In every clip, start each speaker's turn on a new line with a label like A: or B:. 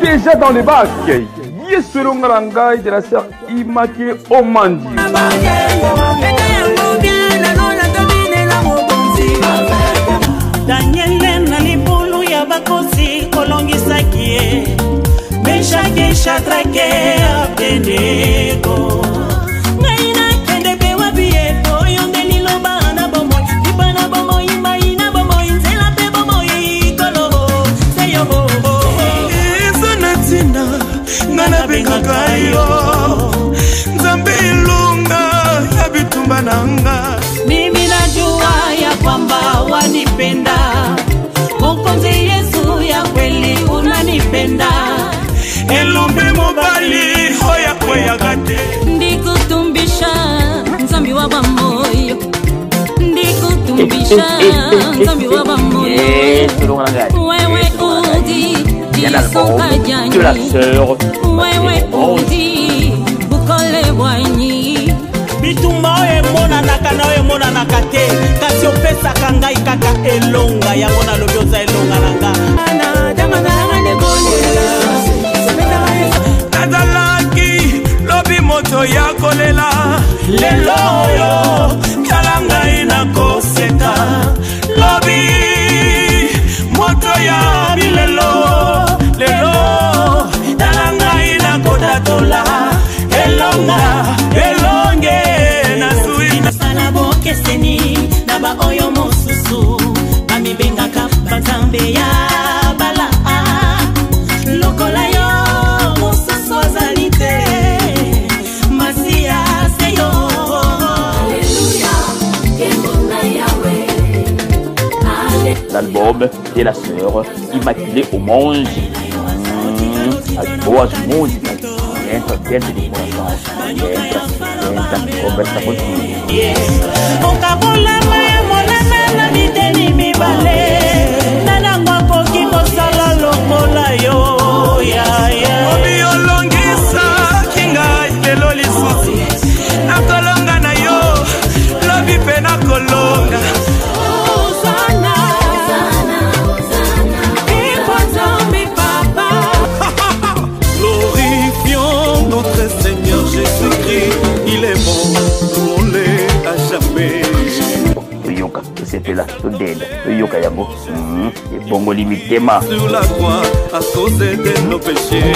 A: Déjà dans les bacs. Yesu elonga na ngai de la sœur Immaculée Omandi.
B: Daniele na libulu ya bakosi kolongisaki ye Meshake Shadrake Abednego ngai nakende mpe wapi ye po yo nde liloba na bomoi lipa na bomoi mai na bomoi nzela mpe bomoi kolo se yo
C: eza na ntina nga nabengaka yo nzambe elonga ya bitumba na nga
B: mimi najua ya kwamba wanipenda mokonzi yesu ya kweli unanipenda
C: elombe mobali oyo akweyaka te
D: ndikutumbisha nzambi wa bamoyo ndikutumbisha nzambi wa bamoyo wewe udi
A: disoka
D: janyi wewe udi bukole bwanyi
B: bitumba oyo emonanaka na oyo emonanaka te kasi opesaka ngai kaka elonga yango nalobi oza elonga na nga
C: nazalaki lobi moto ya kolela lelo oyo tala ngai nakoseka lobi moto ya bilelo lelo tala ngai nakotatola elonga elonge nazwi
B: nasala bokeseni na baoyo mosusu bamibengaka banzambe ya bala lokola yo mosusu azali te masiya se yo
A: L'album de la sœur Immaculée Omonge. As boas músicas entra dentro do coração, entra, senta, conversa contigo.
B: Okabolama ya monana na biteni mibale nanango akoki kosala lokola yo yaya
C: obi olongisaki ngai lelo lisusu nakolonga na yo lobi mpe nakolonga
B: Hosanna, Epo Nzambe Papa.
C: Glorifions notre Seigneur Jésus-Christ, il est bon, louons-le à jamais.
A: Toyoka, tosepela, todenda, toyoka yango ebongoli mitema.
C: Sur la croix, à cause de nos péchés.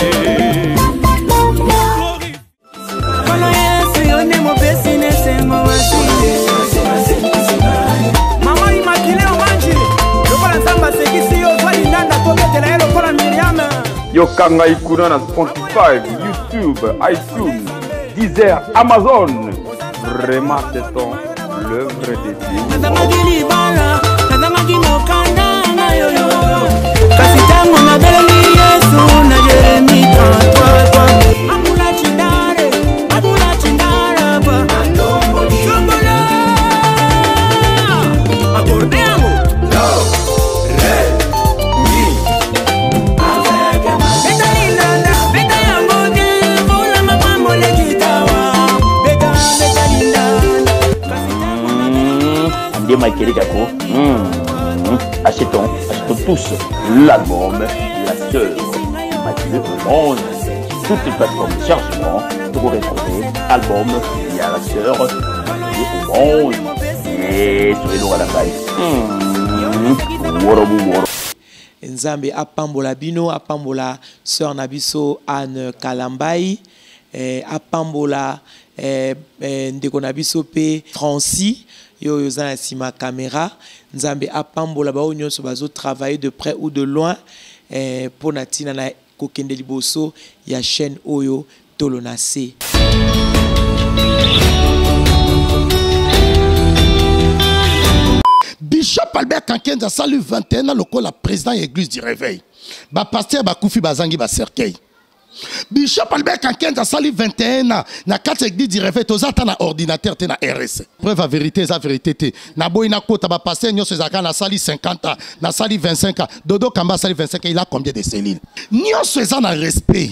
E: Nkolo Yesu yo nde mopesi na esengo masile.
F: Mama Immaculée Omanji, lokola Nzambe asekisi yo, zwa lindanda tobetela ye lokola Miriam.
A: Yoka ngai kuna na Spotify, YouTube, iTunes, Deezer, Amazon. Vraiment, c'est ton l'œuvre de Dieu.
E: Nazangaki libala, nazangaki mokanda na yoyo, kasi ntango nabeleli Yesu na Jeremi 33 abula chindare abula chindara pa Songolo
C: Accordé yango do re mi
E: beta lindanda beta yango bien mpona mapambo lekitawa beta beta lindanda.
A: Nde Michael Kako. Achetons, achetons tous l'album La Sœur Immaculée Omange. Toutes les plateformes de chargement pour retrouver album ya La Sœur Immaculée Omange. Yesu elonga na ngai. Worobu woro.
G: Nzambe apambola bino, apambola sœur na biso Anne Kalambai, apambola ndeko na biso pe Francis yo oyo oza na nsima caméra. Nzambe apambola baoyo nyonso bazo travailler de près ou de loin mpo na ntina na kokende liboso ya chaîne oyo Tolo na se.
H: Bishop Albert Kankenza asali 21 ans lokola président ya église du réveil. Ba pasteur bakufi bazangi ba cercueil. Bishop Albert Kankenza asali 21 ans na kati ya église du réveil, toza ata na ordinateur te na RS. Preuve ya vérité eza vérité te. Naboyi nakota ba pasteur nyonso ezalaka nasali 50 ans, nasali 25 ans. Dodo Kamba asali 25 ans, il a combien de cellules? Nyonso eza na respect.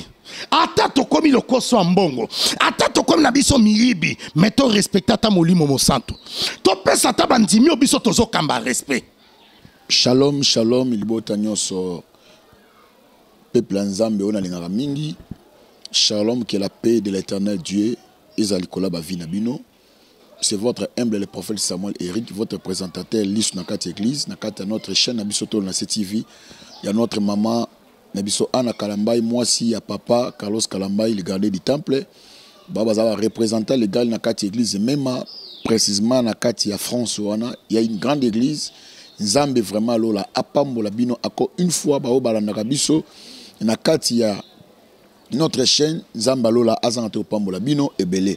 H: Ata tokomi lokoso ya mbongo, ata tokomi na biso miyibi, mais to respecte ata molimo mosantu. Topesa ata bandimi oyo biso tozokamba respect.
I: Shalom, shalom, libota nyonso. Peuple ya Nzambe oyo nalingaka mingi. Shalom, que la paix de l'éternel Dieu ezala likolo ya ba vie na bino. C'est votre humble le prophète Samuel Eric, votre présentateur lisu na kati église, na kati ya notre chaîne na biso tolo na CTV, ya notre maman na biso Anna Kalambayi, mwasi ya papa Carlos Kalambayi, le gardien du temple. Ba baza ba représentant légal na kati église même précisément na kati ya France wana, il y a une grande église. Nzambe vraiment lola apambola bino encore une fois ba balandaka biso na kati ya notre chaîne. Nzambe alola azanga te kopambola bino ebele.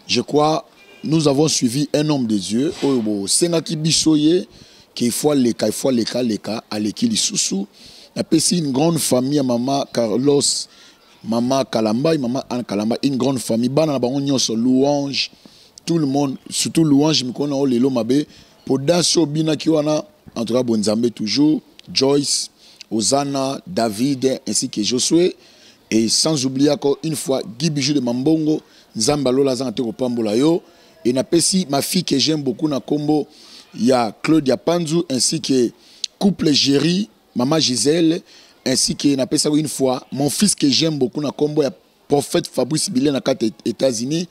I: Je crois nous avons suivi un homme de Dieu oyo bosengaki biso ye qu'il faut aleka, il faut aleka, aleka, aleki lisusu. Napesi une grande famille ya mama Carlos, mama Kalambayi, mama Anne Kalambayi, une grande famille, bana na bango nyonso, louange tout le monde, surtout louange mikolo na oyo lelo mabe po danse oyo obinaki wana. En tout cas bonzambe toujours, Joyce, Hosanna, David ainsi que Josué, et sans oublier encore une fois Guy Bijou de Mambongo. Nzambe alola azanga te kopambola yo. Et napesi ma fille que j'aime beaucoup na kombo ya Claudia Panzu, ainsi que couple Géry, maman Gisèle, ainsi que napesi une fois mon fils que j'aime beaucoup na kombo ya prophète Fabrice Bilé na kati États-Unis,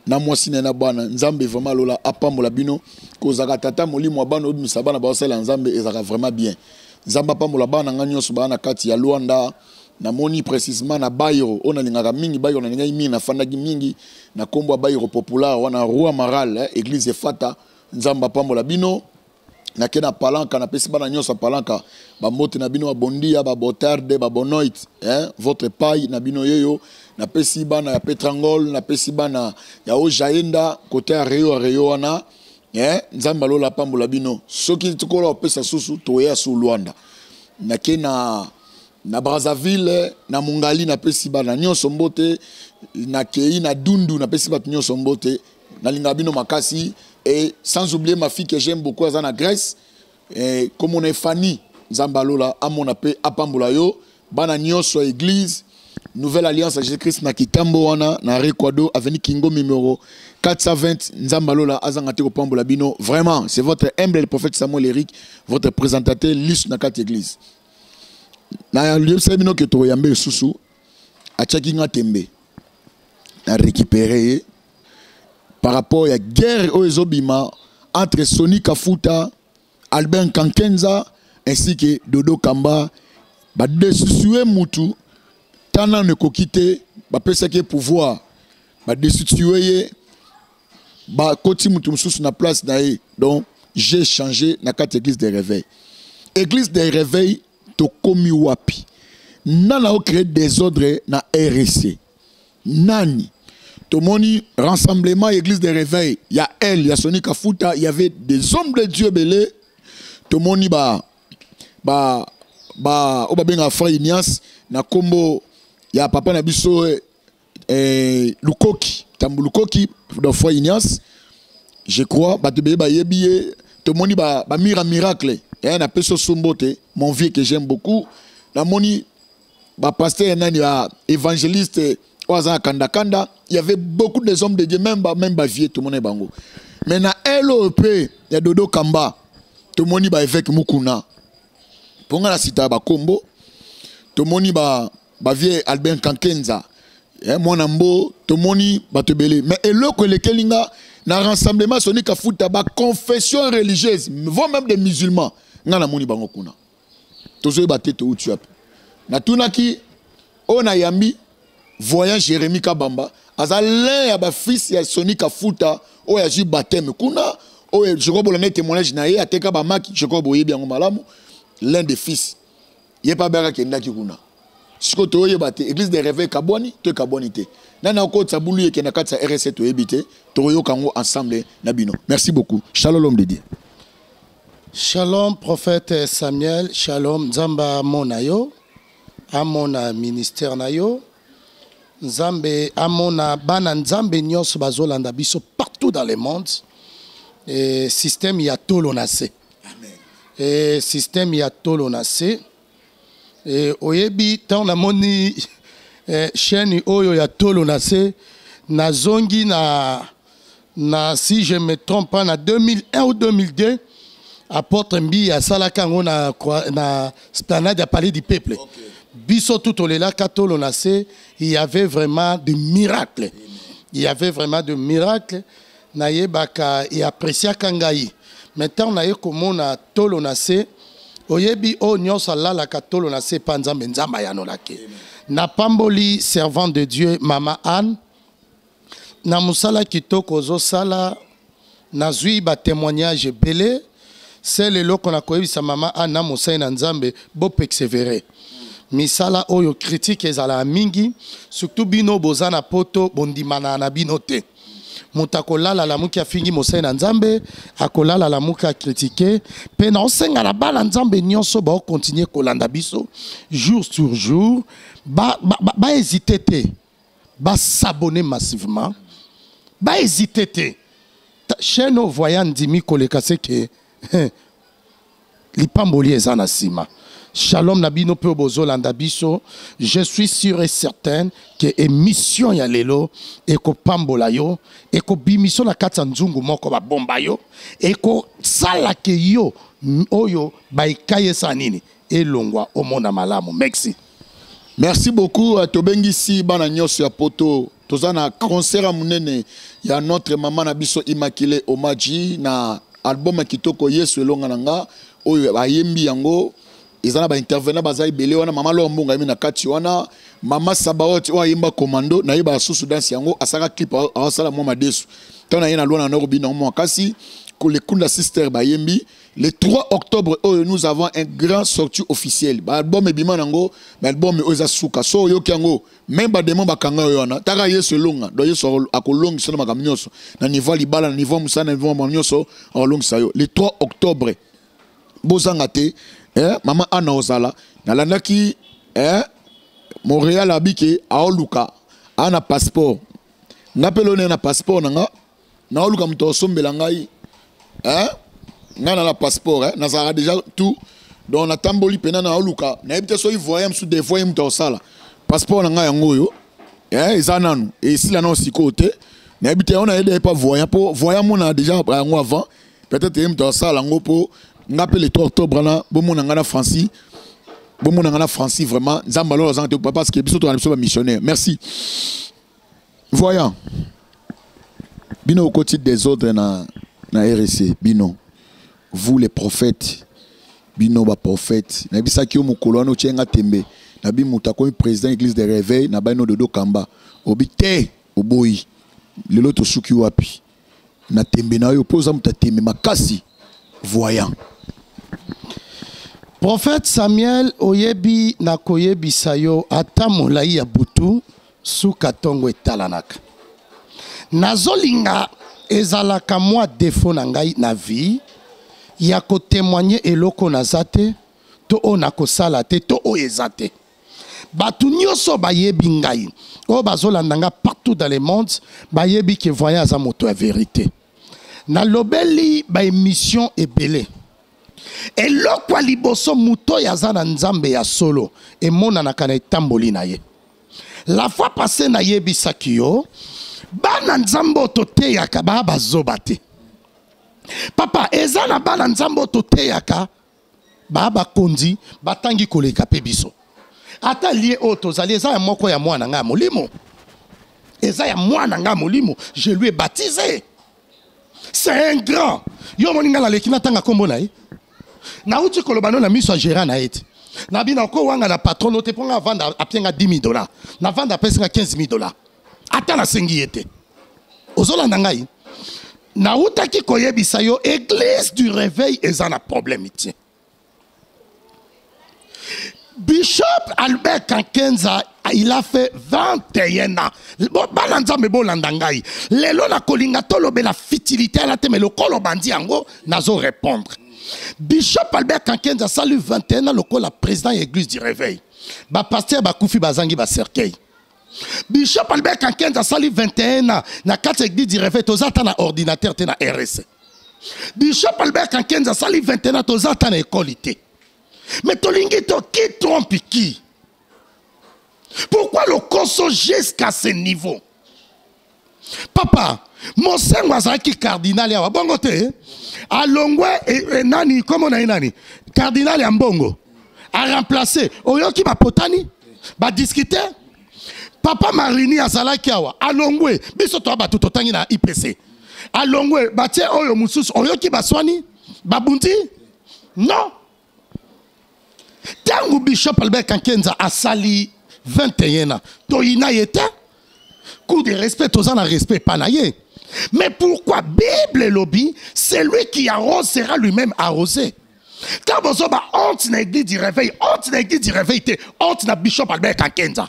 I: na mwasi na ye na bana. Nzambe vraiment alola apambola bino. Kozaka tata molimo ya bana obimisa bana baosala Nzambe ezalaka vraiment bien. Nzambe apambola bana nga nyonso baa na kati ya Luanda. Namoni précisément na Bayro oyo nalingaka mingi, Bayro nalingaki mingi, nafandaki mingi na kombo ya Bayro Popular wana, Roi Maral, église Efata. Nzambe apambola bino. Nake na Palanka, napesi bana nyonso ya Palanka bambote na bino, babondia, babotarde, babonoit, hein, votre paille na bino yeyo. Napesi bana ya Petrangol, napesi bana ya Ojaenda côté ya Reyo, ya Reyo wana, hein, Nzambe alola apambola bino. Soki tikola opesa susu toya su Luanda. Nake na Brazzaville, na Mongali, napesi bana nyonso mbote. Nakei na Dundu, napesi bato nyonso mbote. Nalinga bino makasi. Et sans oublier ma fille que j'aime beaucoup, aza na Grèce, et comme on est Fanny, Nzambe alola amona pe apambola yo. Bana nyonso ya église Nouvelle Alliance à Jésus-Christ na Kitambo wana na Rekwado avenue Kingo numéro 420. Nzambe alola azanga te kopambola bino. Vraiment, c'est votre humble le prophète Samuel Eric, votre présentateur lisu na kati église. Na liebisa bino ke toyambe susu atiaki nga tembe na récupérer par rapport ya guerre oyo ezobima entre Sony Kafuta, Albert Kankenza ainsi que Dodo Kamba. Badestitue mutu tana nekoki te, bapesaki ye pouvoir, badestitue ye, bakoti mutu mosusu na place na ye. Donc j'ai changé na kati église de réveil. Église de réveil tokomi wapi? Nana ocréé désordre na RSC nani? Tomoni rassemblement église de réveil ya elle ya Sony Kafuta, il y avait des hommes de Dieu belé. Tomoni ba ba ba oyo babengaka frère Ignace na kombo ya papa na biso, Lukoki Tambu Lukoki, donc frère Ignace, je crois bato ebele bayebi ye. Tomoni ba, ba mira miracle, na peso sombo te, mon vieux que j'aime beaucoup. Namoni ba pasteur nani, ba évangéliste oyo aza na kanda kanda. Il y avait beaucoup des hommes de Dieu, même ba, même ba vieux, tomoni bango. Mais na LOP ya Dodo Kamba, tomoni ba évêque Mukuna, mpo nga na sita ya bakombo. Tomoni ba vieux Albert Kankenza, mwana mbo. Tomoni bato ebele. Mais eloko elekeli nga na rassemblement Sony Kafuta, ba confession religieuse, voire même des musulmans, nga namoni bango kuna. Tozoyeba te touti wapi. Natunaki oyo nayambi voyant Jérémy Kabamba, aza l'un ya bafils ya Sony Kafuta oyo azwi baptême kuna, oyo je crois bolanda témoignage na ye, ateka bamaki, je crois boyebi yango malamu. L'un des fils ye mpe abengaka akendaki kuna. Sikoyo toyeba te église de réveil kabwani to ekabwani te. Nani akotisa bulu eke na kati ya RSC? Toyebi te, tokoyoka yango ensemble na bino. Merci beaucoup, shalom l'homme de Dieu.
H: Shalom prophète Samuel, shalom. Nzambe amona yo, amona ministère na yo. Nzambe amona bana Nzambe nyonso bazolanda biso partout dans le monde. Et système ya tolo na se. Et système ya tolo na se. Et oyebi tant namoni chaîne oyo ya tolo na se, nazongi na, si je me trompe pas, na 2001 ou 2002, apôtre Mbi asalaka yango na esplanade ya Palais du Peuple. Biso tout tolelaka tolo na se, il y avait vraiment de miracles. Il y avait vraiment de miracles. Nayebaka e appréciaka ngai. Mais ntango naye komona tolo na se, oyebi oyo nyonso alalaka tolo na se epa Nzambe, Nzambe ayanolaki. Napamboli servante de Dieu Mama Anne na mosala kitoko ozosala. Nazwi ba témoignage ebele. Sel eloko na koyebisa mama Anne na mosali na Nzambe, bo perseverer. Misala oyo critique ezalaka mingi, surtout bino boza na poto, bondimana na bino te. Moto akolala lamuki afingi mosali na Nzambe, akolala lamuki akritike. Mpe naosenga na bana Nzambe nyonso baokontinue kolanda biso jour sur jour, ba hésite te, basabonne massivement, bahésite te. Chaîne oyo voyant ndimi koleka seke lipamboli eza na nsima. Shalom na bino mpe bozolanda biso. Je suis sûr et certain ke émission ya lelo ekopambola yo, ekobimiso na kati ya nzungu moko babomba yo, ekosala ke yo oyo baekai esala nini elongwa omona malamu. Merci.
I: Merci beaucoup. Tobengisi bana nyonso ya poto, toza na concert ya monene ya notre mama na biso Immaculée Omaji na album ya kitoko Yesu elonga na nga oyo bayembi yango. Eza na baintervenant baza ebele wana. Mama Lor Mbongo ayembi na kati wana, mama Sabaot oyo ayemba commando nayeba susu danse yango, asalaka clip, awasala mwa madesu ntango na ye na lwana na kobina yango mwa makasi. Lekunda sister bayembi. Le 3 octobre oyo, nous avons un grand sortie officielle. Baalbum ebima nango, baalbum oyo eza suka. So oyoki yango, même bademo bakanga oyo wana. Taka Yesu elonga. Donc Yesu akolongisa na makambo nyonso, na niveau ya libala, na niveau ya mosala, na niveau ya makambo nyonso, akolongisa yo. Le 3 octobre, bozanga te. Mama Anna ozala nalandaki, Montréal abike aoluka ana passeport. Nga mpe lelo na passeport na nga, naoluka moto asombela ngai, ngai na passeport, nazalaka déjà tout. Donc natamboli mpena, naoluka, nayebi te soki voyant mosusu, des fois ye moto akosala passeport na ngai yango oyo, eza nanu esila nano sikoyo te. Nayebi te yango, nayebi pa voyant, mpo voyant mona déjà yango avant. Peut-être ye moto akosala yango, mpo nga mpe le 3 octobre wana bomona ngai na Francis, bomona ngai na Francis. Vraiment, Nzambe alola azanga te, parce que biso tozala biso bamissionnaire. Merci. Voyant, bino okoti désordre na RC. Bino, vous les prophètes, bino baprophète, nayebisaki yo mokolo wana, otie nga tembe. Nabi moto akomi président église de réveil na bino Dodo Kamba, obi te, oboyi. Lelo tosuki wapi na tembe na yo? Mpo oza moto atembe makasi, voyant.
H: Prophète Samuel, oyebi nakoyebisa yo, ata molai ya butu, suka ntongo etalanaka. Nazolinga ezalaka mwa défaut na ngai na vie ya kotémoigne eloko naza te, to oyo nakosala te, to oyo eza te. Bato nyonso bayebi ngai, oyo bazolanda nga partout dans le monde, bayebi ke voyant aza moto ya vérité. Nalobeli baémission ebele. Eloko ya liboso, moto oyo aza na Nzambe ya solo emonanaka na etamboli na ye. La fois passée nayebisaki yo, bana Nzambe oyo toteyaka baa bazoba te. Papa, eza na bana Nzambe oyo toteyaka baa bakonzi, batangi koleka mpe biso. Ata lie oyo tozali eza ya moko ya mwana ngai ya molimo, eza ya mwana ngai ya molimo. Je lui ai baptisé, c'est un grand. Yo omoni ngai naleki natanga nkombo na ye. Nauti koloba no na miso ya gérant na ye te. Nabi nakowanga na patron no te, mpo nga avanda apienga 10 000 dollars, navanda apesi nga 15 000 dollars, ata nasengi ye te. Ozolanda ngai? Nautaki koyebisa yo, église du réveil eza na problème te. Bishop Albert Kankenza, il a fait 21 ans. Bon, bana Nzambe bolanda ngai. Lelo na kolinga tolobela futilité ala te, mais lokolo bandi yango nazo répondre. Bishop Albert Kankenza asali 21 ans lokola président ya église du réveil. Bapasteur bakufi, bazangi bacercueil. Bishop Albert Kankenza asali 21 ans na kati ya église du réveil, toza ata na ordinateur te na RC. Bishop Albert Kankenza asali 21 ans, toza ata na ekole te. Mais tolingi to qui trompe qui? Pourquoi le conso jusqu'à ce niveau? Papa Mosengo azalaki cardinal awa bongo te, alongwe. Nani kombo na ye? Nani? Cardinal ya mbongo. Aremplace, oyoki bapotani badiscute. Papa Marini azalaki awa, alongwe. Biso toa bato totangi na IPC, alongwe, batie oyo mosusu. Oyoki baswani, babundi? Non. Ntango Bishop Albert Kankenza asali 21 ans, toyina ye te. Coup de respect, toza na respect epa na ye. Mais pourquoi Bible elobi: celui qui arrose sera lui-même arrosé? Ntango bozoba honte na Église du Réveil, honte na Église du Réveil te, honte na Bishop Albert Kankenza.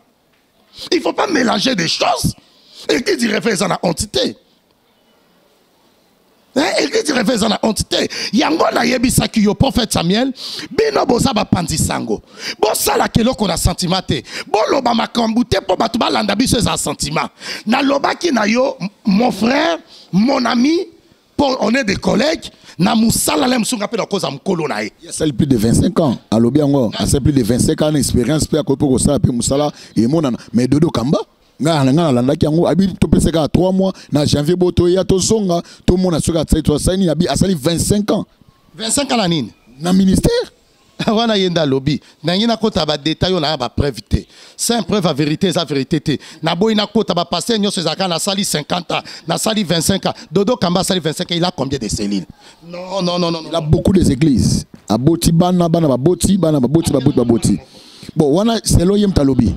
H: Il faut pas mélanger des choses. Église du Réveil eza na honte te. Église du Réveil eza na honte te. Yango nayebisaki yo, prophète Samuel, bino boza bapanzi sango, bosalaka eloko na sentiment te, boloba makambo te mpo bato balanda biso. Eza sentiment. Nalobaki na yo, mon frère, mon ami, mpo on est des collègues na mosala la mosunga mpe nakoza mokolo na ye.
I: Asali plus de 25 ans, alobi yango, asali plus de 25 ans na expérience mpe akoki mpe kosala mpe mosala emonana. Mais Dodo Kamba, ngai nalandaki yango, abi topesa kaka 3 mois na janvier, bo toya tozonga tomona soki asali to asali nini. Abi asali 25 ans.
H: 25 ans na nini?
I: Na ministère.
H: Wana ye nde alobi. Nangi nakota badétail oyo naya bapreuve te. Sans preuve ya vérité eza vérité te. Naboyi nakota bapaster nyonso ezalaka nasali 50 ans, nasali 25 ans. Dodo Kamba asali 25 ans, il a combien de cellules? Non, non, non, non.
I: Il a beaucoup des églises, aboti bana, bana baboti bana, baboti, baboti, baboti. Bon, wana selo ye moto alobi.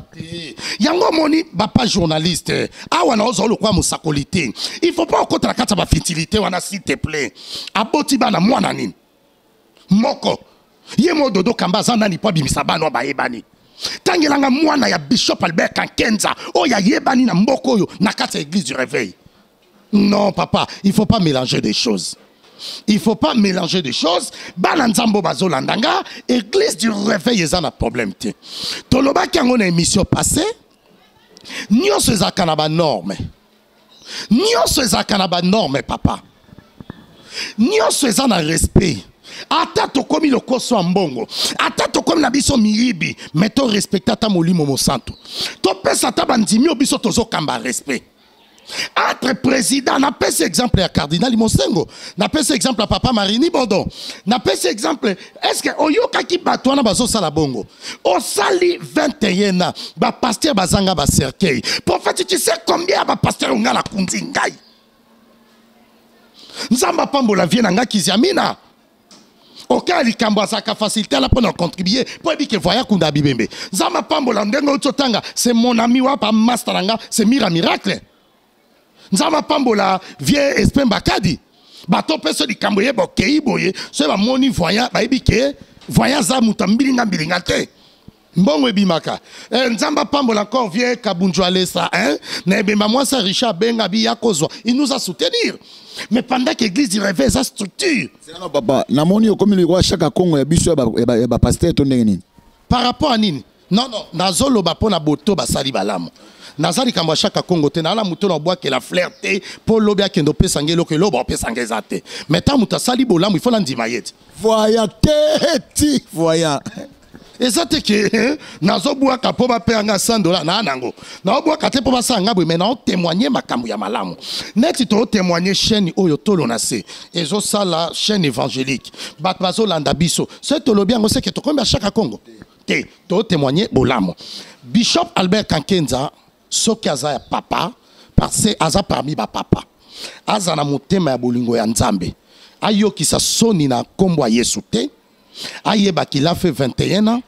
H: Yango omoni, bapa journaliste awa na ozwa lokwa mosakoli te. Il faut pas okota na kati ya bafutilité wana, s'il te plaît. Aboti bana, mwana nini? Moko ye mo. Dodo Kamba aza nani mpo abimisa bana oyo bayebani? Tangelanga mwana ya Bishop Albert Kankenza oyo ayebani na mboka oyo na kati ya Église du Réveil. Non papa, il faut pas mélanger des choses, il faut pas mélanger des choses. Bana Nzambe bazolanda nga, Église du Réveil eza na problème te. Tolobaki yango na émission passée, nyonso ezalaka na banorme, nyonso ezalaka na banorme papa, nyonso eza na respect. Ata tokomi lokoso ya mbongo, ata tokomi na biso miyibi, mais torespecte ata molimo mosantu, topesa ata bandimi oyo biso tozokamba respect. Entre président, napesi exemple ya cardinal Mosengo, napesi exemple ya papa Marini Bondon, napesi exemple. Est ce que oyokaki bato wana bazosala bongo? Osali 21 ans, bapaster bazanga bacercueil. Prophète, tu sais combien ya bapaster nga nakundi ngai? Nzambe apambola vie na ngai Kiziamina. Oka likambo azalaka facilité ala mpona contribuer mpo yebi ke voya kunda bibembe. Nzambe apambola ndenge outi otanga, c'est mon ami wapa, master na nga, c'est Mira Miracle. Nzambe apambola vie Esprit Mbakadi. Bato mpe so likambo ye bokei boye, soki bamoni voyant, bayebi ke voyant aza moto ya mbilinga mbilinga te, mbongo ebimaka. Nzambe apambola encore vie Kabunju Alesa, hein? Na ebemba mwasi ya Richard Benga bi ya kozwa, il nous a soutenir. Mais pendant que Église du Réveil eza structure.
I: Zela, papa, namoni okomi lokwa Chaka Kongo ya biso ya bapaster to ndenge nini?
H: Par rapport à nini? Non, non, nazoloba mpo na boto basali balamu. Naza likambo ya Chaka Kongo te. Naala moto na obwakela fleur te mpo lobi akende opesa nge eloko, eloba opesa nge eza te. Mais ntango moto asali bolamu, ifo nandima ye te.
I: Voyant te ti voyant.
H: Eza te ke nazobwaka mpo bapeya nga 100 dollar naa nango, naobwaka te mpo basala nga boye, mais naotémoigne makambo ya malamu. Neti tootémoigne chaîne oyo tolo na se ezosala chaîne évangélique, bato bazolanda biso. Soki tolobi yango, seke tokomi bashaka Kongo te. Tootémoigne bolamu. Bishop Albert Kankenza, soki aza ya papa, parce que aza parmi bapapa, aza na motema ya bolingo ya Nzambe, ayokisa soni na nkombo ya Yesu te. Ayebaki la fait 21 ans,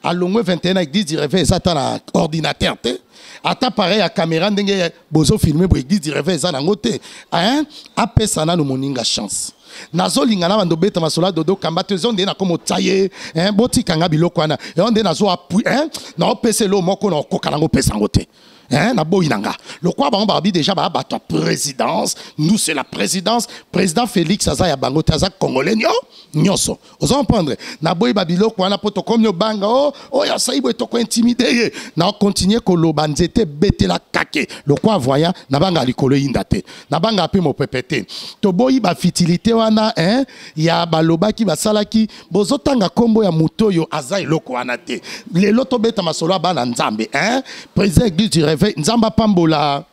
H: alongwe 21 ans, Église du Réveil eza ata na ordinateur te, ata pareil ya caméra ndenge bozofilme boye, Église du Réveil eza nango te, hein? Apesa nanu moninga chance. Nazolinga na bando obeta masolo ya Dodo Kamba te. Ezo nde nakoma otya ye, hein? Botikanga biloko wana eyo nde nazo appui, hein? Naopesa elo moko na okoka nango, opesa yango te, hein? Naboyi na nga lokwa bango babi déjà baya bato ya présidence. Nous, c'est la présidence. Président Félix aza ya bango te, aza congolais nyo nyonso. Oza comprendre? Naboyi babiloko wana mpo tokomi obanga o oyo asali boye, tokointimide ye. Na okontinue koloba nzete ebetela kake lokwa voyant. Nabanga likolo eyinda te, nabanga mpe mopepe te. Toboyi bafutilité wana, hein? Ya balobaki basalaki, bozotanga nkombo ya moto oyo aza eloko wana te. Lelo tobeta masolo ya bana Nzambe, hein? Président Église du Réveil, Nzambe apambola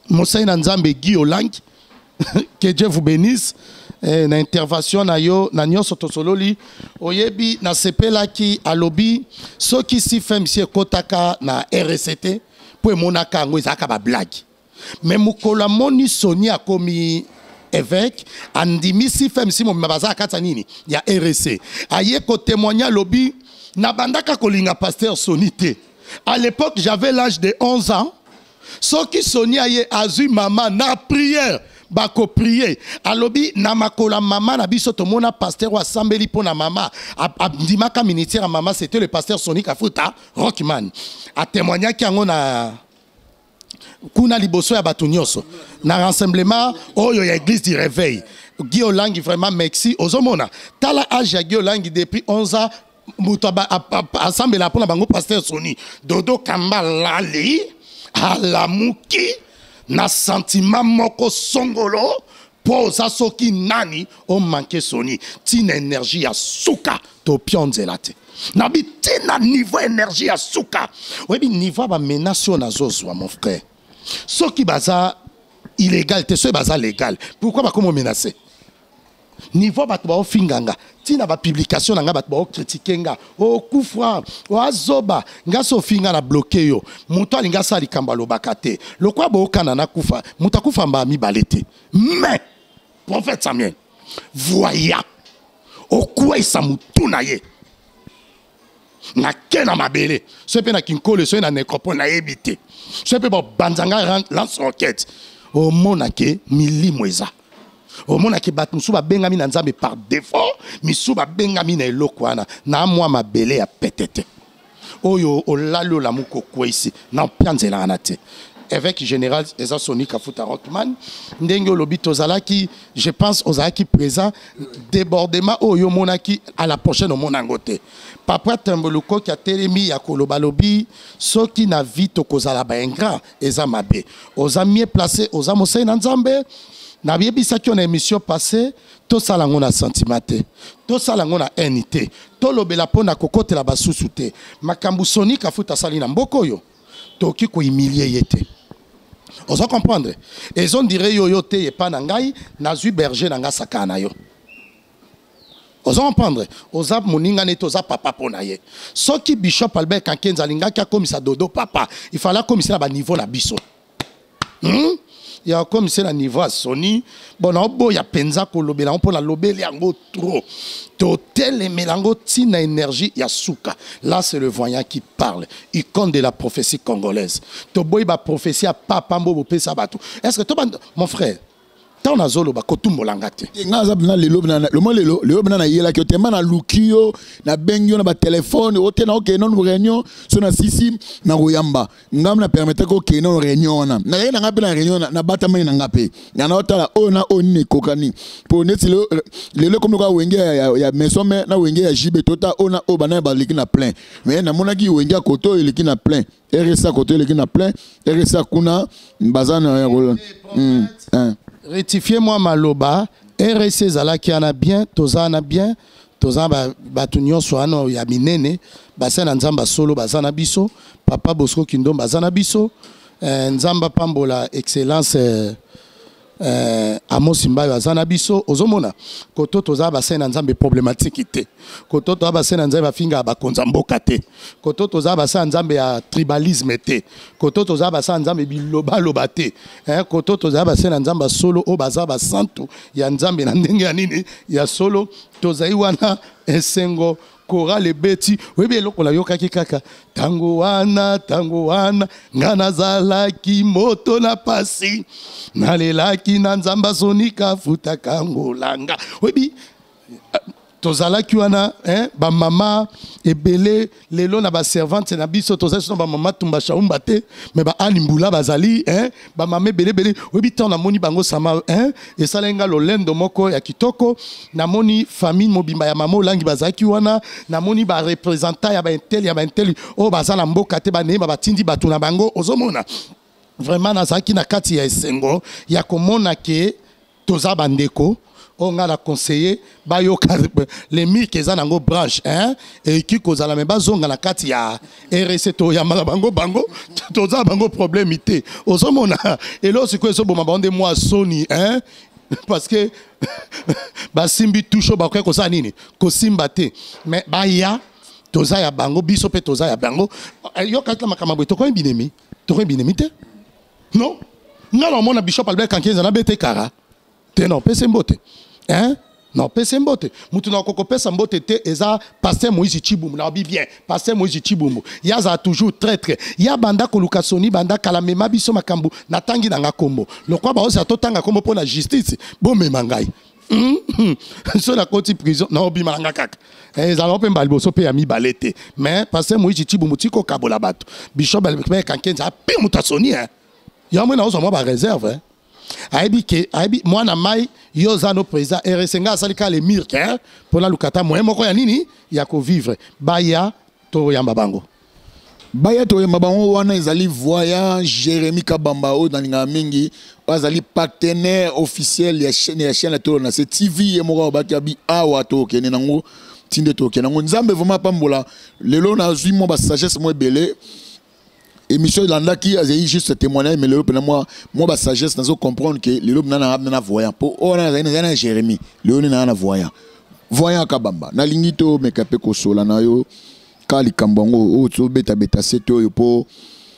H: mosali na Nzambe Guy Olangi, que Dieu vous bénisse. eh, na intervention na yo na nyonso tosololi. Oyebi, nasepelaki alobi soki CFMC ekotaka na RCT mpo emonaka yango ezalaka bablague. Mais mokolo amoni Soni akomi évêque, andimisi FMC mobimba baza na kati ya nini ya RC. Aye kotémoigne, alobi nabandaka kolinga pasteur Soni te. À l'époque, j'avais l'âge de 11 ans. Soki Soni aye azwi mama na prière, bakoprier, alobi na makolo ya mama na biso tomona pasteur oyo asambeli mpo na mama, andimaka ministère ya mama, c'était le pasteur Soni Kafuta Rockman. Atémoignaki yango na kuna liboso ya bato nyonso na rassemblement oyo ya Église du Réveil. Guy Olangi, vraiment merci. Ozomona, tala age ya Guy Olangi, depuis 11 ans moto asambela mpona bango, pasteur Soni. Dodo Kamba lali alamuki na sentiment moko songolo mpo oza soki nani omanke Soni. Ntina énergie ya suka topia nzela te, nabi ntina niveau énergie ya suka. Oyebi niveau ya bamenace oyo nazozwa, mon frère, soki baza illégal te, soki baza légal, pourquoi bakoma omenace? Niveau bato baofinga nga, ntina bapublication na nga, bato baokritike nga, okufa, oazoba nga. So ofinga na bloke yo. Moto alingi asala likambo alobaka te lokwa bookana nakufa. Moto akufa mbala mibale te. Mais prophète Samuel voya okweyisa motu na ye nake na mabele, soki mpe na Kinkole, soki na nécropole, nayebi te, soki mpe babanza nga lance roquette. Omonake milimo eza, omonake bato mosusu babengami na Nzambe par défaut, misusu babengami na eloko wana na mwa mabele ya pete te. Oyo olali olamuka okweyisi na mpia nzela wana te. Évêque général eza Soni Kafuta Rockman. Ndenge olobi, tozalaki, je pense ozalaki présent, débordement oyo omonaki, à la prochaine omona yango te. Papa Tembo Lukoki atelemi ya koloba, lobi soki na vie tokozala baingrat, eza mabe. Oza mieux placé, oza mosali na Nzambe. Nayebisaki yo na émission passé, tosala yango na sentiment te, tosala yango na haine te, tolobela mpo na kokotela basusu te. Makambo Soni Kafuta asali na mboka oyo, tokoki kohumilie ye te. Oza comprendre? Ezondire yo yo te epa na ngai, nazwi berger na ngai saka na yo. Oza comprendre? Oza moninga neti oza papa mpo na ye. Soki bishop Albert Kankenza alingaki akomisa Dodo papa, il fallait akomisa na baniveau na biso, Ya akomisa na niveau ya Soni. Bon, naoboya mpenza kolobela yango mpo nalobeli yango trop. Totelemela yango ntina énergie ya suka. Là, c'est le voyant qui parle, icône de la prophétie congolaise. Toboyi baprophétie ya papa mbo bopesa bato. Est ce que toba, mon frère, ntango nazoloba kotumbolanga te?
I: Nga aza mpena lelo lomo lelo lelo mpena nayelaki yo tema, naluki yo, nabengi yo na batelefone o te, naokende nano réunion. So nasisi nakoyamba nga na permettre kokende nano réunion wana. Nakei na nga mpe na réunion, nabatamani na nga mpe nga naotala oyo na oyo nini ekokani mpo neti lelo ekomi lokola wenge ya maison mare na wenge ya JB. Tota oyo na oyo bana baleki na plein, mais namonaki wenge ya koto oyo eleki na plein, RSA koto eleki na plein, RSA kuna baza na hein.
H: Rectifie mwa maloba. RSC ezalaki wana bien, toza wana bien, toza bato nyonso wana ya minene, basali na Nzambe solo baza na biso. Papa Bosco Kindomba aza na biso. Nzambe apambola excellence Amos Mbayo aza na biso. Ozomona koto toza basali na Nzambe problématique te, koto toza basali na Nzambe bafingaka bakonza mboka te, koto toza basali na Nzambe ya tribalisme te, koto toza basali na Nzambe bilobaloba te, eh, koto toza basali na Nzambe ya solo oyo baza basantu ya Nzambe na ndenge ya nini ya solo. Tozali wana esengo, chorale ebeti. Oyebi eloko nayokaki kaka ntango wana? Ntango wana nga nazalaki moto na pasi, nalelaki na Nzambe azonika futaka ngolanga. Oyebi tozalaki wana, hein, bamama ebele lelo na baservante na biso, tozali so na bamama Tumba Shaumba te, me baali mbula bazali, hein, bamama ebele ebele. Oyebi ntango namoni bango sama, hein, esalaki nga lolendo moko ya kitoko. Namoni famille mobimba ya mama Olangi bazalaki wana, namoni barepresentant ya bainteli ya bainteli oyo baza na mboka te, baneyeba batindi bato na bango. Ozomona vraiment nazalaki na kati ya esengo ya komona ke toza bandeko oyo ngai na conseiller bayoka lemike eza nango branche, hein, eyiki kozala me bazonga na kati ya RC. Toyambaka bango, bango toza bango problème te. Ozomona eloko sikoyo ezoboma bango nde mwa soni, hein. Parce que basimbi touche bakoki kosala nini? Kosimba te. Mais baya toza ya bango, biso mpe toza ya bango. Eh, yo kati na makambo boye tokomi binemi, tokomi binemi te. Non, nga na omona bishop Albert Kankienza na bete kara te, na opesi mbote, hein? Na opesi mbote mutu na okokopesa mbote te, eza pasteur Moïse Chibumbu. Na obi bien, pasteur Moïse Chibumbu ye azala toujours traître, ye abanda koluka soni banda kala. Mema biso makambo natangi na nga kombo lokwa baozala totanga kombo mpo na justice, bomema ngai. So nakoti prison, naobima na nga kaka. Ezalaka mpe mbala liboso mpe ya mibale te. Mais pasteur Moïse Chibumbu, tika okabola bato. Bishop Albert Kankenza ape moto asoni, hein? Yango naozwa mwa bareserve, hein? Ayebi ke ayebi mwana mai, yo oza no président RS, nga asali kaka le mur ke mpo naluka ata moyen moko ya nini ya kovivre. Baya toyamba bango.
I: Baya toyamba bango. Wana ezali voyant Jérémy Kabamba oyo nalingaka mingi, oyo azali partenaire officiel ya chaîne ya Tolo na se TV. Ye moko alobaki abi awa tokende nango tinde, tokende nango. Nzambe vraiment apambola. Lelo nazwi mwa basagesse mwa ebele. Émission elandaki azali juste témoignage, mais lelo mpena mwa basagesse nazo comprendre ke lelo mpena na voyant, mpo oyo wana nazali na Jérémy, lelo nde naa na voyant Kabamba. Nalingi tomeka mpe kosola na yo ka likambo yango oyo tobetabeta se te oyo, mpo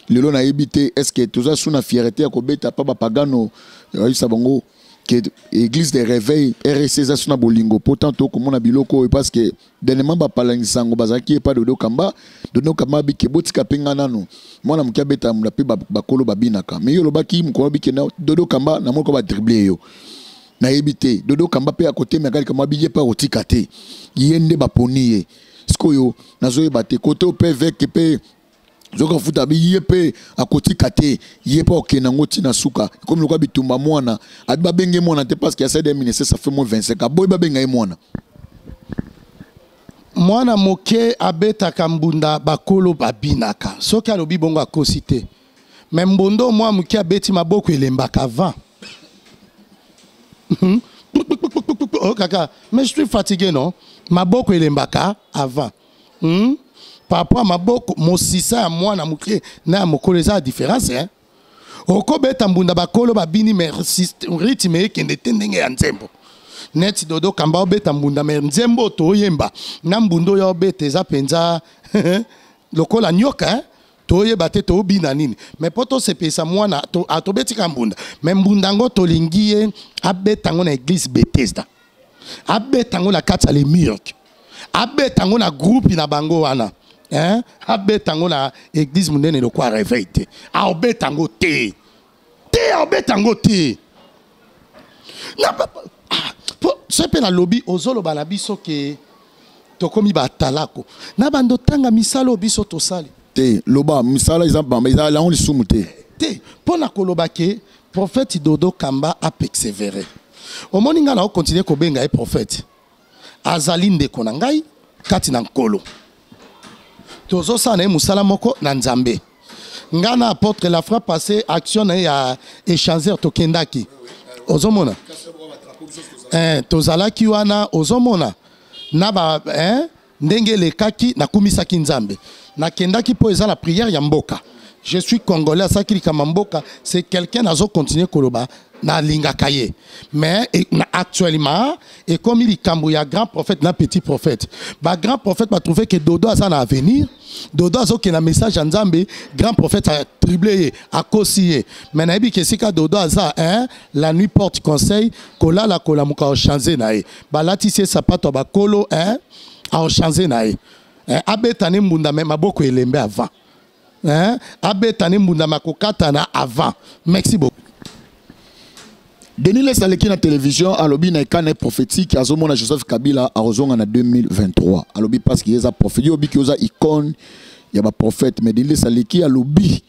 I: lelo nayebi te est ce que toza su na fierté ya kobeta mpa bapagano, oyebisa bango ke église de réveil RC eza su na bolingo, mpo tant tokomona biloko oyo, parce que dernièrement bapalangisa yango bazalaki epa Dodo Kamba. Dodo Kamba abike botika mpe nga nanu mwana moke abeta mbula mpe bakolo babinaka. Mais yo olobaki mokolo bike na Dodo Kamba, namoni ko badrible yo, nayebi te. Dodo Kamba mpe akotemaka likambo abi ye mpe akotika te, ye nde baponi ye. Sikoyo nazoyeba te kote oyo mpe veke mpe zoka futa abi ye mpe akotika te, ye mpe akokende yango ntina suka. Ekomi lokola bitumba mwana abi babenge mwana te, parce que asali de ministère, ça fait moins 25, aboyi babenga ye mwana.
H: Mwana moke abetaka mbunda, bakolo babinaka. Soki alobi bongo, akosi te. Me mbondo mwa moke abeti, maboko elembaka avant. Oh kaka, mais je suis fatigué. Non, maboko elembaka avant, Par rapport à maboko mosisa ya mwana moke na ya mokolo, eza ya différence, hein? Okobeta mbunda, bakolo babini, mais rythme ekende te ndenge ya nzembo. Neti Dodo Kamba obeta mbunda, mais nzembo toyemba na mbunda oyo obeta eza mpenza lokola nyoka, hein? Toyeba te tobina nini. Mais mpo tosepelisa mwana atobetika mbunda, mais mbunda yango tolingi ye abeta yango na église Bethesda, abeta yango na kati ya Lemurk, abeta yango na groupe na bango wana, hein? Abeta yango na église monene lokwa réveil te, aobeta yango te te, aobeta yango te. Na ah, po so mpe nalobi, ozoloba na biso ke tokomi batalako na bando tanga misala oyo biso tosali.
I: Te, loba misala eza eza yango lisumu te.
H: Te, mpo na koloba ke prophète Dodo Kamba apersévéré. Omoni, ngai na okontinue kobenga ye prophète, azali ndeko na ngai kati na Nkolo, tozosala na ye mosala moko na Nzambe. Ngai na apôtre, la fois passée, action na ye ya échangeur, tokendaki, ozomona, tozalaki wana, ozomona na ba ndenge elekaki. Nakumisaki Nzambe, nakendaki mpo eza la prière ya mboka. Je suis congolais, asalaki likambo ya mboka. C'est quelqu'un nazokontinue koloba, nalingaka ye. Mais na actuellement ekomi likambo ya grand prophète na petit prophète. Bagrand prophète batrouve ke Dodo aza na avenir, Dodo azokende na message ya Nzambe. Grand prophète atrible ye, akosi ye. Mais nayebi ke esika Dodo aza, hein, la nuit porte conseil. Kolala kolamuka, ochange na ye, balatisi ye sapato ya bakolo, hein, aochange na ye, hein, abeta ne mbunda, mais maboko elembe avant, hein, abeta ne mbunda makokatana avant. Merci beaucoup.
I: Denis Lessie aleki na télévision, alobi na ekane prophétique, azomona Joseph Kabila akozonga na 2023. Alobi parce que eza prophète, yo obiki oza icône ya baprophète. Mais Denis Lessie aleki, alobi: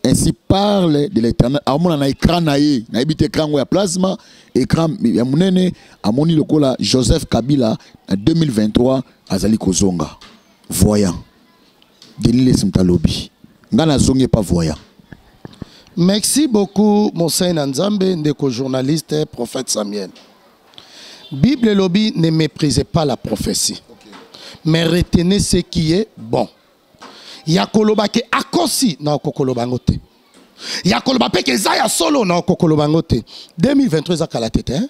I: "Ainsi parle de l'Éternel." Amona na écran na ye, nayebi te écran yango ya plasma, écran ya monene, amoni lokola Joseph Kabila na 2023 azali kozonga. Voyant Denis Lessie moto alobi, ngai nazongi epa voyant.
H: Merci beaucoup, mosai na Nzambe, ndeko journaliste, prophète Samuel. Bible elobi: "Ne méprisez pas la prophétie, mais retenez ce qui est bon." Ya koloba ke akosi, na okokoloba yango te. Ya koloba mpe ke eza ya solo, na okokoloba yango te. 2023 eza kala te te, hein?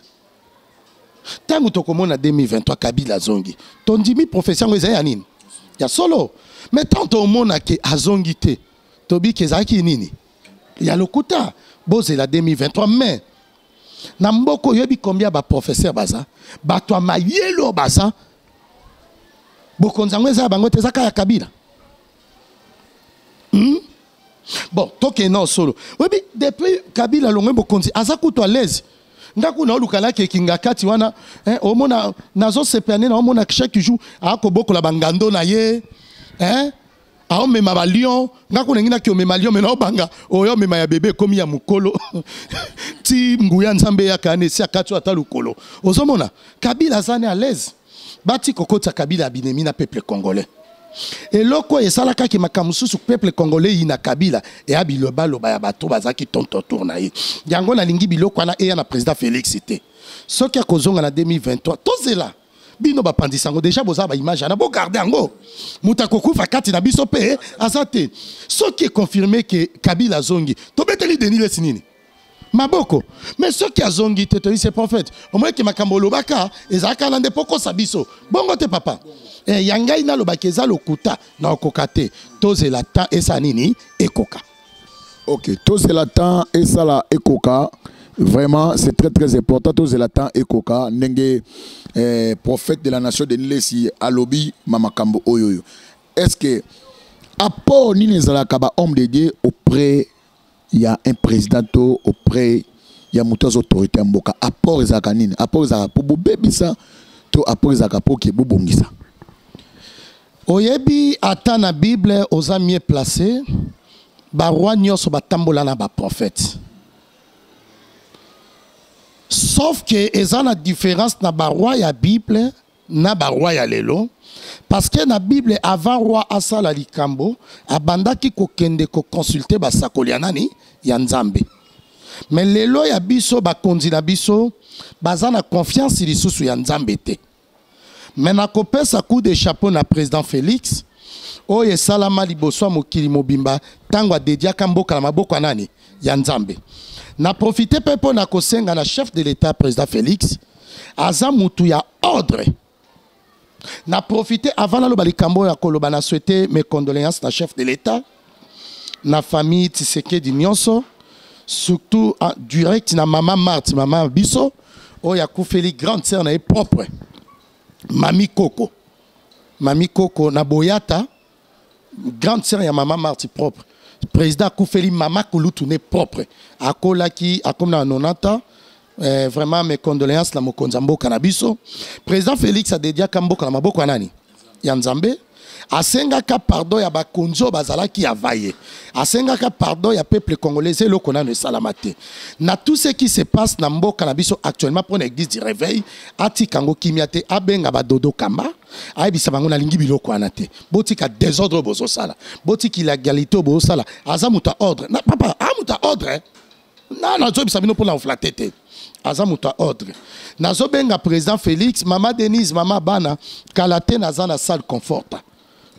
H: Ntango tokomona 2023 Kabila azongi, tondimi prophétie yango ezali ya nini? Ya solo. Mais tant tomona ke azongi te, tobiki ezalaki nini? Ya lokuta. Bozela 2023. Mais na mboka oyebi combien ba professeur baza, bato ya mayele oyo baza, bokonzi yango eza ya bango te, eza kaka ya Kabila. Bon, tokende na solo. Oyebi, depuis Kabila longwe bokonzi, aza kutu à l'aise. Nga kuna olukalaki ekinga kati wana, eh, omona nazosepela nde naomona chaque jour akobokola bangando na ye, eh, aomema balion. Nga kuna ngi naki omema lion, me naobanga oyo omema ya bebe ekomi ya mokolo ti nguya Nzambe eyaka na esi akati oyo ata lokolo. Ozomona Kabila aza ne à l'aise. Bati kokotisa Kabila ya binemi na peuple congolais. Eloko oyo esalakaki makambo mosusu, peuple congolais yina Kabila, eya bilobaloba ya bato bazalaki tonto tour na ye. Yango nalingi biloko wana eya na président Félix te. Soki akozonga na 2023, tozela bino bapandisa yango deja, boza baimage wana, bogarde yango. Moto akokufa kati na biso mpe aza te. Soki econfirme ke Kabila azongi, tobeteli Denis Lesi nini maboko. Mais soki azongi te, toyisi prophète omoyeke makambo olobaka ezalaka na nde mpo kosa biso bongo te. Papa, eh, ya ngai nalobaki eza lokuta na okoka te. Tozela temps esala nini? Ekoka.
I: Ok, tozela temps esala ekoka. Vraiment, c'est très très important. Tozela temps ekoka ndenge, eh, prophète de la nation Denis Lesi alobi mamakambo oyoyo. Est ce que apport nini ezalaka ba homme de Dieu auprès ya un président to auprès ya moto aza autorité ya mboka? Apport ezalaka nini? Apport ezalaka mpo bobebisa to apport ezalaka mpo ke bobongisa?
H: Oyebi, ata na Bible oza mieux placé, baroi nyonso batambola na baprophète, sauf que eza na différence na baroi ya Bible na baroi ya lelo, parce que na Bible, avant roi asala likambo, abandaki kokende koconsulte basakoli ya nani? Ya Nzambe. Mais lelo ya biso, bakonzi na biso baza na confiance lisusu ya Nzambe te. Mais nakopesa coup de chapeau na président Félix oyo esalama liboso ya mokili mobimba ntango adediaka mboka na maboko ya nani? Ya Nzambe. Na profite mpe mpo na kosenga na chef de l'État, président Félix aza mutu ya ordre. Na profite avant naloba likambo oyo ya koloba, na souhaite mes condoléances na chef de l'État, na famille Tshisekedi nyonso, surtout en direct na mama Marthe, mama biso oyo akufeli grande sœur na ye propre, mami Koko, mami Koko na Boyata, grande sœur ya mama Marthe propre. Président akufeli mama kulutu ne propre, akolaki, akomi na 90 ans. Eh, vraiment mes condoléances na mokonzi ya mboka na biso. Président Félix adediaka mboka na maboko ya nani? Ya Nzambe. Asengaka pardon ya bakonzi oyo bazalaki avaye, asengaka pardon ya peuple congolais. Eza eloko nano esalama te na tout ce qui se passe na mboka na biso actuellement. Mpo na église du réveil, atika yango kimia te, abenga badodo kamba, ayebisa bango: nalingi biloko wana te, botika désordre oyo bozosala, botika illégalité oyo bozosala. Aza moto ya ordre na papa, aza moto ya ordre, eh? Na nazoyebisa bino mpona oflatter te, aza moto ya ordre. Nazobenga président Félix, mama Denise, mama bana, kala te naza na salle Conforta.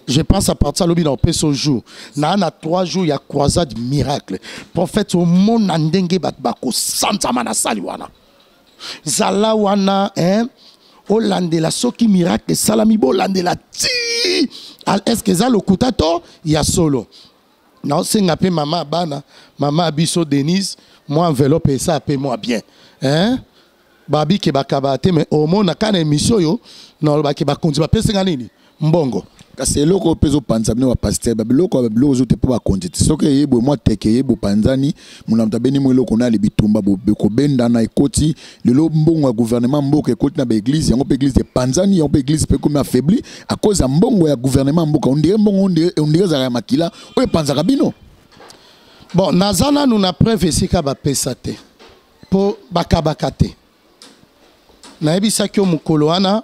H: Je pense à partir lobi na opesa au jour na 3 jours ya croisade miracle. Prophète, omona ndenge bato bakosanzama na sali wana. Zala wana, hein? Olandela soki miracle esalami, bolandela ti est ce que eza lokuta to ya solo. Naosenga mpe mama bana, mama biso Denise, mwa enveloppe esa mpe mwa bien, hein? Babike bakaba te, mais omona kaka na émission oyo nalobaki bakonzi bapesinga nini? Mbongo.
I: Kasi eloko oyo mpe ezopanza bino bapasteur, babiloko ya babiloko ozo te mpo bakonzi te. Soki eyebwe mwa teke, eyebwe panzani, mona moto abeni mwa eloko na ali bitumba kobendana ekoti. Lelo mbongo ya gouvernement mboka ekoti na baeglise, yango mpe eglise epanzani, yango mpe eglise mpe ekomi affaibli à cause ya mbongo ya gouvernement mboka. Ondire mbongo, ondire ezalaka ya makila oyo epanzaka bino.
H: Bon, naza nanu na preuve esika bapesa te, mpo bakabaka te. Nayebisaki yo mokolo wana,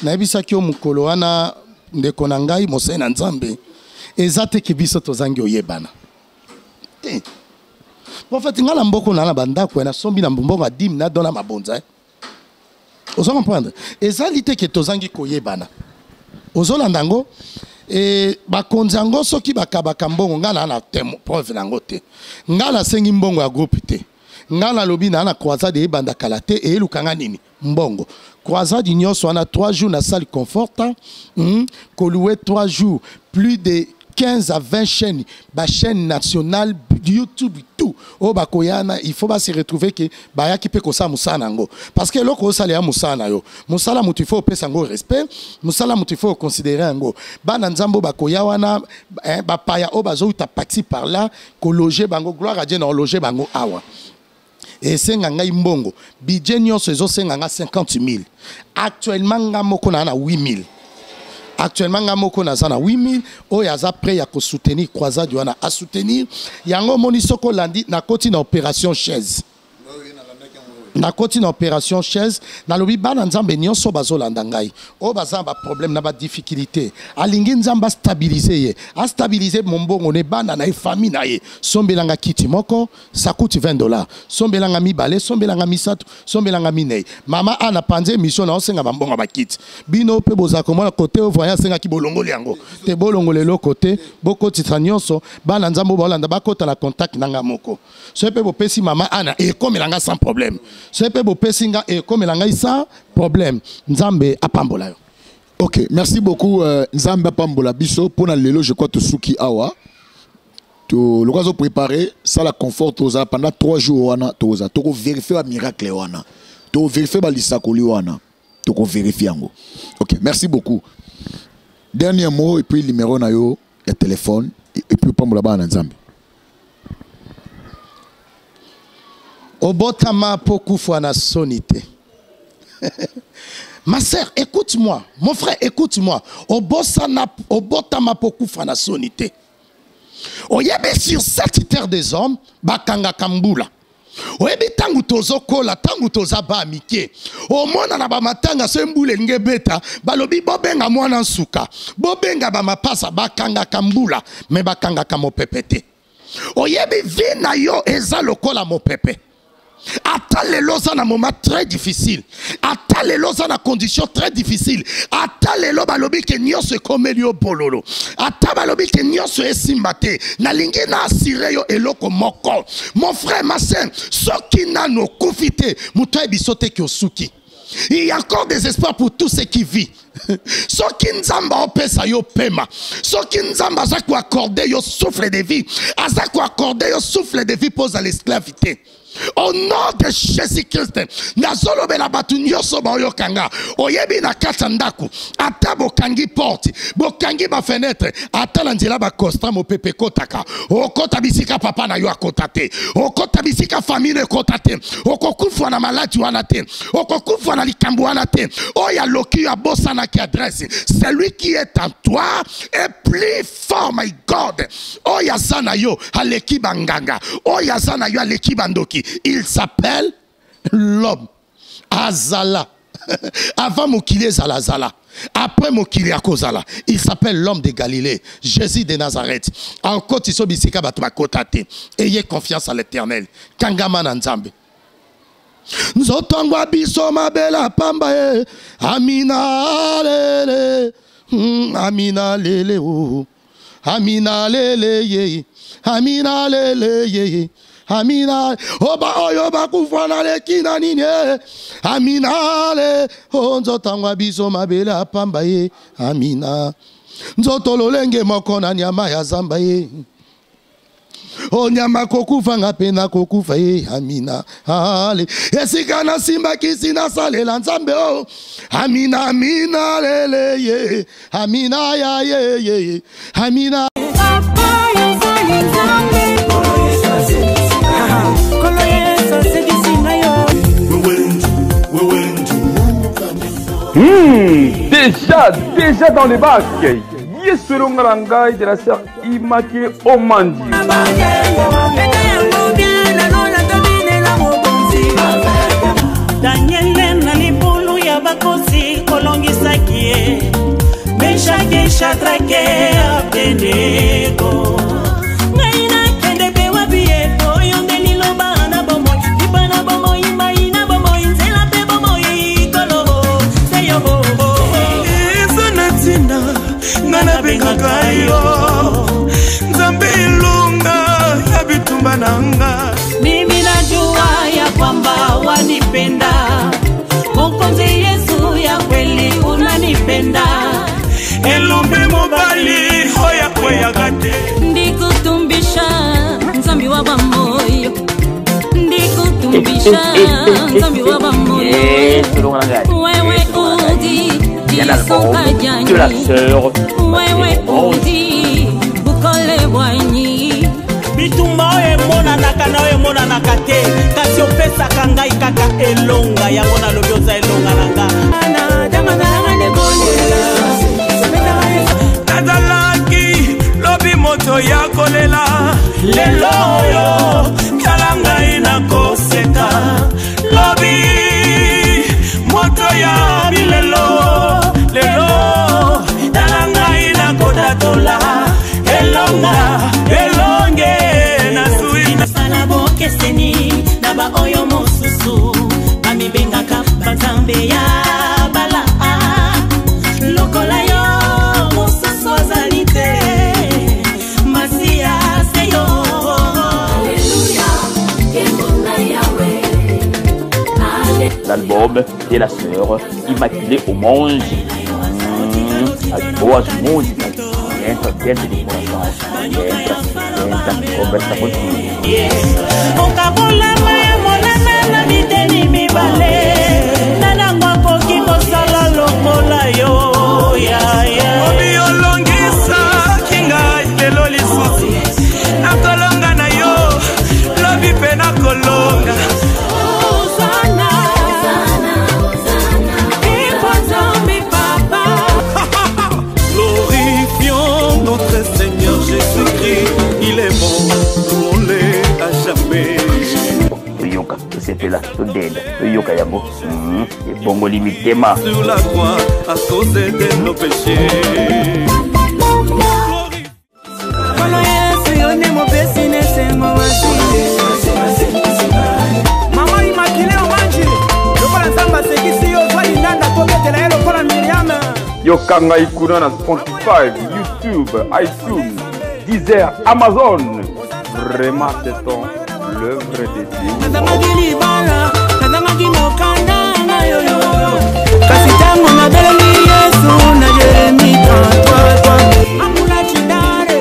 H: nayebisaki yo mokolo wana, ndeko na ngai mosali na Nzambe, eza te ke biso tozangi oyebana te. Prophète, ngai na mboko na bandako ya nasombi na mbongo ya dîme na don na mabonza. Ozo comprendre? Ezali te ke tozangi koyebana. Ozolanda yango? E, bakonzi yango soki bakabaka mbongo, ngai na na preuve na yango te. Ngai nasengi mbongo ya groupe te. Nga nalobi na na croisade ebanda kala te eyeluka nga nini mbongo. Croisade nyonso wana 3 jours na salle conforta, kolouer 3 jours plus de 15 à 20 chaînes, ba chaîne nationale YouTube tout. O bakoyana, il faut ba se retrouver que baya ki pe kosa musala nango. Parce que eloko osala ya musala na yo. Musala mutu il faut opesa ngo respect, musala mutu il faut considérer ngo. Bana nzambo bakoya wana, hein, ba paya o bazo uta parti par là, ko loger bango, gloire à Dieu na loger bango awa. Et senga ngai mbongo, budget nyonso ezo senga nga 50 000. Actuellement nga moko na na 8 000. Actuellement nga moko naza na 8000. Oyo aza prêt ya kosoutenir croisade wana, asoutenir yango. Omoni, soko olandi, nakoti na opération chaise, nakoti na opération chaise. Nalobi bana Nzambe nyonso bazolanda ngai, oyo baza na baproblème, na badifficulté, alingi Nzambe astabilize ye, astabilize mombongo ne, bana na ye, famille na ye, sombelanga kiti moko, sakuti 20 $, sombelanga mibale, sombelanga misato, sombelanga minei. Mama ana panze émission na osenga bambongo bakiti. Bino mpe bozala komona kote oyo voyant asengaki, bolongoli yango te, bolongola eloko te, bokotisa nyonso. Bana Nzambe oyo baolanda, bakota na contact na nga moko. Soki mpe bopesi mama ana, ekomela nga sans problème. Soki mpe bopesi nga, ekomela ngai sans problème. Nzambe apambola yo.
I: Ok, merci beaucoup. Nzambe apambola biso. Mpona lelo, je crois tosuki awa. To lokola azopréparé sala confort, tozala pendant 3 jours wana, toza tokovérifie bamiracle wana, tokovérifie balisakoli wana, tokovérifie yango. Ok, merci beaucoup. Dernier mot et puis numéro na yo ya téléphone et puis opambola bana na Nzambe.
H: Obotama mpo kufa na soni te. Ma sœur, écoute-moi. Mon frère, écoute-moi. Obosana, obotama mpo kufa na soni te. Oyebi, sur cette terre des hommes, bakangaka mbula. Oyebi, ntango tozokola, ntango toza ba mike, omona na bamatanga, so mbula elingi ebeta, balobi bobenga mwana nsuka, bobenga bamapasa. Bakangaka mbula, me bakangaka mopepe te. Oyebi, vie na yo eza lokola mopepe. Ata lelo oza na moment très difficile, ata lelo oza na condition très difficile, ata lelo balobi ke nyonso ekomeli yo bololo, ata balobi ke nyonso esimba te, nalingi na assurer yo eloko moko, mon frère, ma sœur: soki nano okufi te, moto ayebi so te ke osuki. Il y a encore des espoirs pour tous ceux qui vivent. Soki Nzambe aopesa yo pema, soki Nzambe aza koaccorde yo souffle de vie, aza koaccorde yo souffle de vie mpo ozala esclave te. Au nom de Jésus Christ, nazolobela bato nyonso baoyoka nga. Oyebi, na kati ya ndako, ata bokangi porte, bokangi bafenêtre, ata na nzela baconstat, mopepe ekotaka. Okota bisika papa na yo akota te, okota bisika famille ekota te. Okokufwa na maladi wana te, okokufwa na likambo wana te. Oyo aloki yo abosanaki adresse. Celui qui est en toi est plus fort, my God. Oyo aza na yo aleki banganga, oyo aza na yo aleki bandoki. Il s'appelle l'homme azala avant mokili ezala, azala après mokili akozala. Il s'appelle l'homme de Galilée, Jésus de Nazareth. Akoti so bisika bato bakota te. Ayez confiance à l'Éternel, kangama na Nzambe. Nzotongwa biso mabela pamba ye, amina lele, amina lele o, amina lele ye, amina lele ye, amina oba oyo bakufa naleki na nini e, amina le o. Nzotangwa biso mabele apamba ye, amina. Nzoto lolenge moko na nyama ya zamba ye, o nyama kokufa, nga mpe nakokufa ye, amina ale. Esika nasimbakisi nasalela Nzambe o, amina, amina lele ye, amina ya ye ye, amina.
B: Papa, ezali Nzambe. Kolo Yesu asekisi ngai yo.
A: Déjà, déjà dans les bacs. Yesu Ngai de la sœur Imake Omandi.
B: Beta yango bien, nalola tobinela mokonzi. Daniele na libulu ya bakosi, kolongisaki ye Meshake, Shadrake, Abdenego. Ngai nakende mpe wapi ye? Oyo nde liloba na bomoi, lipa na bomoi, mai na bomoi, nzela mpe bomoi, kolo se yo.
C: Eza na ntina nga nabengaka yo Nzambe, elonga ya bitumba.
D: Ndikutumbisha nzambi wa bamoyo wewe udi
A: l'album de la sœur
D: wewe udi bukole bwanyi
B: Bitumba oyo emonanaka na oyo emonanaka te, kasi opesaka ngai kaka elonga. Yango nalobi, oza elonga na nga.
C: Nazalaki lobi moto ya kolela, lelo oyo tala ngai nakoseka. Lobi moto ya bilelo, lelo tala ngai nakotatola elonga, elonge nazwi.
B: Nasala bokeseni na baoyo mosusu bamibengaka banzambe ya bala. Lokola yo mosusu azali te, Masiya se yo.
A: L'album de la sœur Immaculée Omonge. As boas músicas. Entra dentro do coração. Entra, senta, conversa contigo.
B: Okabolama ya monana na biteni mibale, nanango akoki kosala lokola yo yaya.
C: Obi olongisaki ngai, lelo lisusu nakolonga na yo, lobi mpe nakolonga.
D: Hosanna, Nkembo Nzambe Papa.
C: Glorifions notre Seigneur Jésus-Christ, il est bon, louons-le à jamais.
A: Toyoka, tosepela, todenda, toyoka yango. Ebongoli mitema.
C: Sur la croix à cause de nos péchés.
E: Nkolo Yesu, yo nde mopesi nesengo.
F: Mama Imakile Omanji, lokola Nzambe asekisi yo, ozwa lindanda tobetela ye lokola Miriam.
J: Yoka ngai kuna na Spotify, YouTube, iTunes, Deezer, Amazon. Vraiment, c'est ton l'œuvre de Dieu.
E: Nazangaki libala, nazangaki mokanda na yoyo, kasi ntango nabeleli Yesu na Jeremi 33, amula chindare,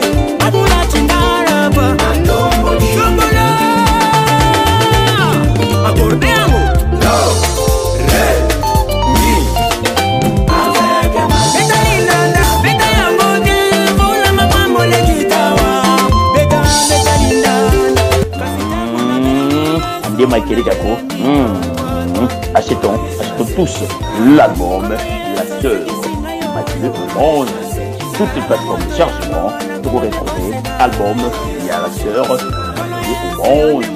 E: amula chindaraba tombola akorde yango. Beta lindanda, beta yango te, mpona mapamboli ekitawa. Beta, beta lindanda.
A: Nde Michael Kako. Achetons, achetons tous l'album La Sœur Immaculée Omonge. Toutes les plateformes de chargement pour retrouver album Il y a la sœur Immaculée Omonge.